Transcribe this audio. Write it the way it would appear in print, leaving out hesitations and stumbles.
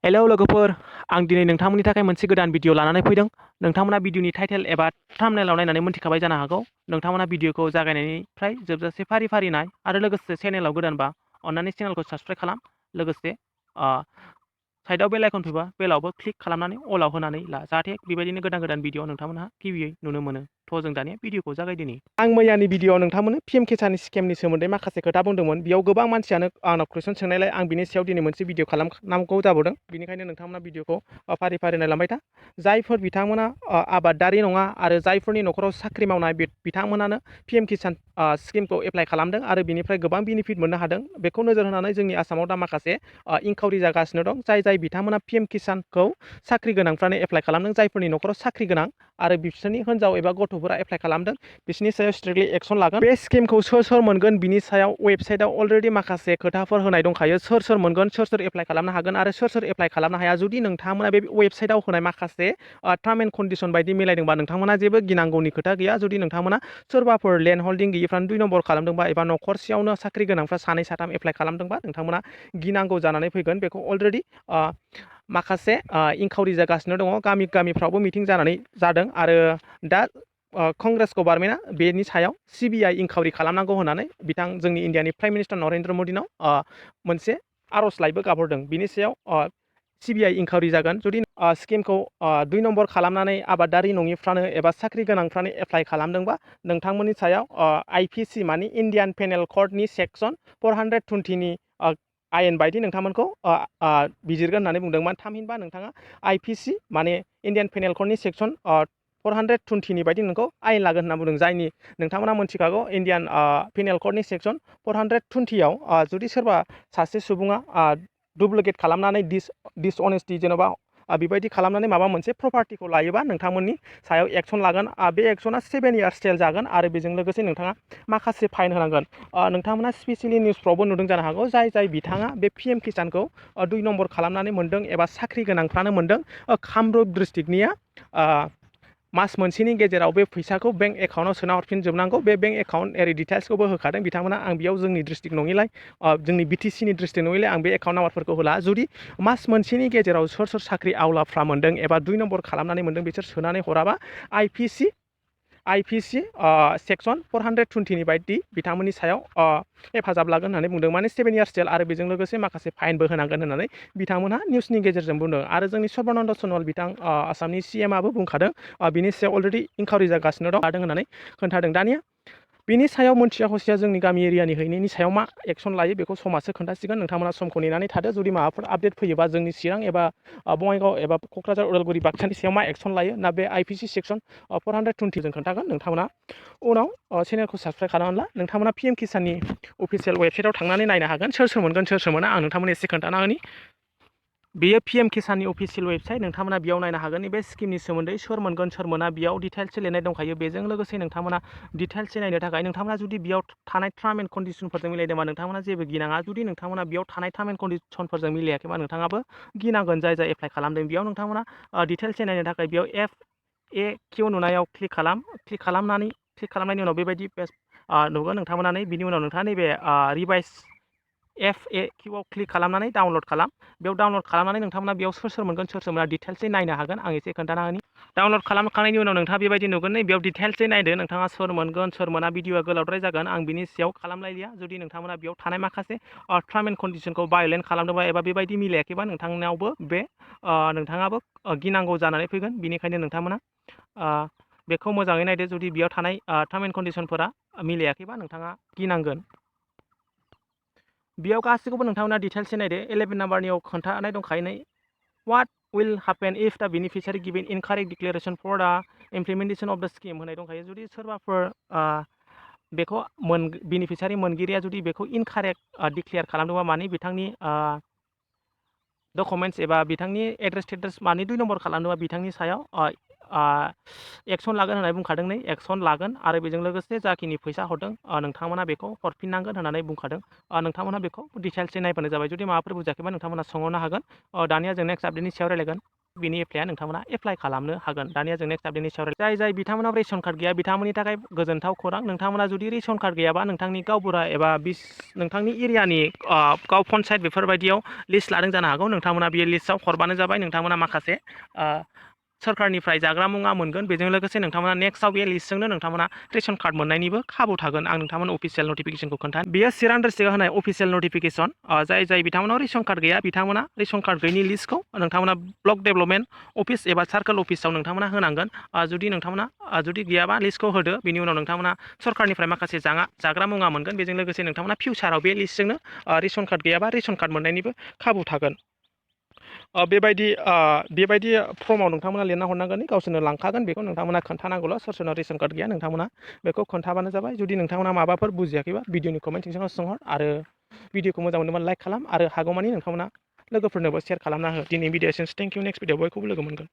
Hello लोगोफोर आं दिनै नोंथांमोननि थाखाय मोनसे गोदान भिडिअ लानानै फैदों। नोंथांमोना भिडिअनि टाइटेल एबा थाम्बनेइलाव नायनानै मोनथिखाबाय जानो हागौ। नोंथांमोना भिडिअखौ जागायनायनिफ्राय जोबजासे फारि फारि नाय आरो लोगोसे चेनेलाव गोदानबा अन्नानै चेनेलखौ साबस्क्राइब खालाम। लोगोसे साइडआव बेल आइकन फैबा बेलावबो क्लिक खालामनानै अलाव होनानै ला जाहाथे बेबायदिनो गोदान भिडिअ नोंथांमोनहा गिबियै नुनो मोनो। थ' जों दानिया भिडिअखौ जागायदिनि। आं मैयानि भिडिअआव नोंथांमोननो PM किसाननि स्केमनि सोमोन्दै माखासे खोथा बुंदोंमोन। बेयाव गोबां मानसियानो आंनाव कुइसन सोंनायलाय आं बिनि सायाव दिनै मोनसे भिडिअ खालामनांगौ जाबावदों। बेनिखायनो नोंथांमोना भिडिअखौ फारि फारि नायलांबाय था। जायफोर बिथांमोना आबादारि नङा आरो जायफोरनि न'खराव साख्रि मावनाय बिथांमोनानो PM किसान स्किमखौ एप्लाइ खालामदों आरो बिनिफ्राय गोबां बेनिफिट मोननो हादों। बेखौ नोजोर होनानै जोंनि आसामाव दा माखासे इंकाउरि जागासिनो दं। जाय बिथांमोना PM किसानखौ साख्रि गोनांफ्रानो एप्लाइ खालामदों। जायफोरनि न'खराव साख्रि गोनां आरो बिसोरनि हिनजाव एबा गथ'फोरा एप्लाइ खालामदों बिसोरनि सायाव स्ट्रिक्टलि एक्सन लागोन। बे स्किमखौ सोर मोनगोन बिनि सायाव वेबसाइटआव अलरेडि माखासे खोथाफोर होनाय दंखायो। सोर मोनगोन, सोर एप्लाइ खालामनो हागोन आरो सोर एप्लाइ खालामनो हाया। जुदि नोंथांमोना बे वेबसाइटआव होनाय माखासे टार्म एन्ड कन्डिसन बायदि मिलायदोंबा नोंथांमोना जेबो गिनांगौनि खोथा गैया। जुदि नोंथांमोना सोरबाफोर लेन्ड हल्डिं गैयिफ्रानो 2 नम्बर खालामदोंबा एबा न'खरसेयावनो साख्रि गोनांफ्रा 2 साथाम एप्लाइ खालामदोंबा नोंथांमोना गिनांगौ जानानै फैगोन। बेखौ अलरेडि माखासे इंकाउरि जागासिनो दङ। गामिफ्रावबो मिटिं जादों आरो दा कंग्रेस गभर्नमेन्टआ बेनि सायाव CBI इंकाउरि खालामनांगौ होननानै जोंनि इण्डियानि प्राइम मिनिस्टार नरेन्द्र मदिनाव मोनसे आर'जलाइबो गाबहरदों। बिनि सायाव CBI इंकाउरि जागोन। जुदि स्किमखौ 2 नम्बर खालामनानै आबादारि नङिफ्रानो एबा साख्रि गोनांफ्रानो एप्लाइ खालामदोंबा नोंथांमोननि सायाव IPC मानि इण्डियान पेनेल क'डनि सेक्सन 420 नि आयेन बायदि नोंथांमोनखौ बिजिरगोन होननानै बुंदोंमोन। थामहिनबा नोंथाङा IPC माने इण्डियान पेनेल क'डनि सेक्सन 420 नि बायदि नोंखौ आयेन लागोन होनना बुंदों। जायनि नोंथांमोना मोनथिखागौ इण्डियान पेनेल क'डनि सेक्सन 420 आव जुदि सोरबा सासे सुबुङा डुप्लिकेट खालामनानै डिसअनेस्टि जेन'बा बेबायदि खालामनानै माबा मोनसे प्रपार्टिखौ लायोबा नोंथांमोननि सायाव एक्सन लागोन। बे एक्सना 7 इयार्स जेल जागोन आरो बेजों लोगोसे नोंथाङा माखासे फाइन होनांगोन। नोंथांमोना स्पेसियेलि निउसफ्रावबो नुदों जानो हागौ। जाय बिथाङा बे PM किसानखौ 2 नम्बर खालामनानै मोनदों एबा साख्रि गोनांफ्रानो मोनदों। कामरुप डिस्ट्रिक्टनिया मास मोनसेनि गेजेराव बे फैसाखौ बेंक एकाउन्टआव सोना हरफिनजोबनांगौ। बे बेंक एकाउन्ट डिटेल्सखौबो होखादों बिथांमोना। आं बेयाव जोंनि डिस्ट्रिक्ट नङिलाय जोंनि BTC नि डिस्ट्रिक्ट नङिलाय आं बे एकाउन्ट नाम्बारफोरखौ होला। जुदि मास मोनसेनि गेजेराव सोर साख्रि आवलाफ्रा मोनदों एबा 2 नम्बर खालामनानै मोनदों बिसोर सोनानै हराबा IPC सेक्सन 420 नि बायदि बिथांमोननि सायाव हेफाजाब लागोन होननानै बुंदों। माने 7 इयार्स जेल आरो बेजों लोगोसे माखासे फाइनबो होनांगोन होननानै बिथांमोनहा निउसनि गेजेरजों बुंदों। आरो जोंनि सर्बानन्द सन'वाल आसामनि CMआबो बुंखादों बिनि सायाव अलरेडि इंकाउरि जागासिनो दं होननानै खोन्थादों। दानिया बिनि सायाव मोनथिया हसिया जोंनि गामि एरियानि हैनायनि सायाव मा एक्सन लायो बेखौ समासो खोन्थासिगोन। नोंथांमोना समखौ नेनानै थादो। जुदि माबाफोर आपडेट फैयोबा जोंनि चिरां एबा बङाइगाव एबा क'क्राझार उदालगुरि बाक्सानि सायाव मा एक्सन लायो ना बे IPC सेक्सन 420 जों खोन्थागोन। नोंथांमोना उनाव चेनेलखौ साबस्क्राइब खालामना ला। नोंथांमोना PM किसाननि अफिसियेल वेबसाइटआव थांनानै नायनो हागोन। सोर मोनगोन सोर मोना आं नोंथांमोननो एसे खोन्थाना होनि। बेयो PM किसाननि अफिसियेल वेबसाइट। नोंथांमोना बेयाव नायनो हागोन। बे स्किमनि सोमोन्दै सोर मोनगोन सोर मोना बेयाव डिटेल्सै लिरनाय दंखायो। बेजों लोगोसे नोंथांमोना डिटेल्सै नायनो थाखाय नोंथांमोना जुदि बेयाव थानाय टार्म एन्ड कन्डिसनफोरजों मिलायदोंबा नोंथांमोना जेबो गिनाङा। जुदि नोंथांमोना बेयाव थानाय टार्म एन्ड कन्डिसनफोरजों मिलायाखैबा नोंथाङाबो गिनांगोन। जाय एप्लाइ खालामदों बेयाव नोंथांमोना डिटेल्सै नायनो थाखाय बेयाव FAQ नुनायाव क्लिक खालामनायनि उनाव बेबायदि पेज नुगोन। नोंथांमोना बिनि उनाव नोंथाङा नैबे रिभाइस FAQ आव क्लिक खालामनानै डाउनलड खालाम। बेयाव डाउनलड खालामनानै नोंथांमोना बेयाव सोर मोनगोन सोर मोना डिटेल्सै नायनो हागोन। आं एसे खोन्थाना होनि। डाउनलड खालामखांनायनि उनाव नोंथाङा बेबायदि नुगोन। बेयाव डिटेल्सै नायदो नोंथाङा सोर मोनगोन सोर मोना। भिडिअआ गोलावद्राय जागोन आं बिनि सायाव खालामलायलिया। जुदि नोंथांमोना बेयाव थानाय माखासे टार्म एन्ड कन्डिसनखौ भायलेट खालामदोंबा एबा बेबायदि मिलायाखैबा नोंथाङाबो गिनांगौ जानानै फैगोन। बेनिखायनो नोंथांमोना बेखौ मोजाङै नायदो। जुदि बेयाव थानाय टार्म एन्ड कन्डिसनफोरा मिलायाखैबा नोंथाङा गिनांगोन। बेयाव गासैखौबो नोंथांमोना डिटेल्सै नायदो। 11 नाम्बारनियाव खोन्थानाय दंखायो What will happen if the beneficiary given incorrect declaration for the implementation of the scheme होनाय दंखायो। जुदि सोरबाफोर बेखौ बेनिफिसियारि मोनगिरिया जुदि बेखौ इनकारेक्ट डिक्लेयार खालामदोंबा माने बिथांनि डकुमेन्ट्स एबा बिथांनि एड्रेस माने 2 नम्बर खालामदोंबा बिथांनि सायाव एक्सन लागोन होननानै बुंखादों। एक्सन लागोन आरो बेजों लोगोसे जाखिनि फैसा हरदों नोंथांमोना बेखौ हरफिननांगोन होननानै बुंखादों। नोंथांमोना बेखौ डिटेल्सै नायबानो जाबाय। जुदि माबाफोर बुजियाखैबा नोंथांमोना सोंहरनो हागोन। दानिया जों नेक्स्ट आपडेटनि सायाव रायलायगोन। बिनि एप्लाइआ नोंथांमोना एप्लाइ खालामनो हागोन। दानिया जों नेक्स्ट आपडेटनि सायाव जाय बिथांमोनाव रेशन कार्ड गैया बिथांमोननि थाखाय गोजोनथाव खौरां। नोंथांमोना जुदि रेशन कार्ड गैयाबा नोंथांनि गावबुरा एबा नोंथांनि एरियानि गाव पन्सायत बेफोरबायदियाव लिस्ट लादों जानो हागौ। नोंथांमोना बे लिस्टआव हरबानो जाबाय। नोंथांमोना माखासे सोरखारनिफ्राय जाग्रा मुवा मोनगोन। बेजों लोगोसे नोंथांमोना नेक्स्टआव बे लिस्टजोंनो नोंथांमोना रेशन कार्ड मोननायनिबो खाबु थागोन। आं नोंथांमोन अफिसियेल नटिफिकेसनखौ खोन्थानो। बेयो चिरां डिस्ट्रिक्टआव होनाय अफिसियेल नटिफिकेसन। जाय बिथांमोनाव रेशन कार्ड गैया बिथांमोना रेशन कार्ड गैयिनि लिस्टखौ नोंथांमोना ब्लक डेभेलपमेन्ट अफिस एबा सार्कोल अफिसाव नोंथांमोना होनांगोन। जुदि नोंथांमोना जुदि गैयाबा लिस्टखौ होदो। बिनि उनाव नोंथांमोना सरकारनिफ्राय माखासे जाग्रा मुवा मोनगोन। बेजों लोगोसे नोंथांमोना फिउचाराव बे लिस्टजोंनो रेशन कार्ड गैयाबा रेशन कार्ड मोननायनिबो खाबु थागोन। बेबायदि फर्माव नोंथांमोना लिरना हरनांगोन। गावसोरनो लांखागोन। बेखौ नोंथांमोना खोन्थानांगौल'। सोर सोरनाव रेशन कार्ड गैया नोंथांमोना बेखौ खोन्थाबानो जाबाय। जुदि नोंथांमोना माबाफोर बुजियाखैबा भिडिअनि कमेन्ट सेक्सनाव सोंहर आरो भिडिअखौ मोजां मोनोबा लाइक खालाम आरो हागौमानि नोंथांमोना लोगोफोरनोबो शेयार खालामना हो। दिनै भिडिअ एसेनोसै। Thank you. नेक्स्ट भिडिअ बयखौबो लोगो मोनगोन।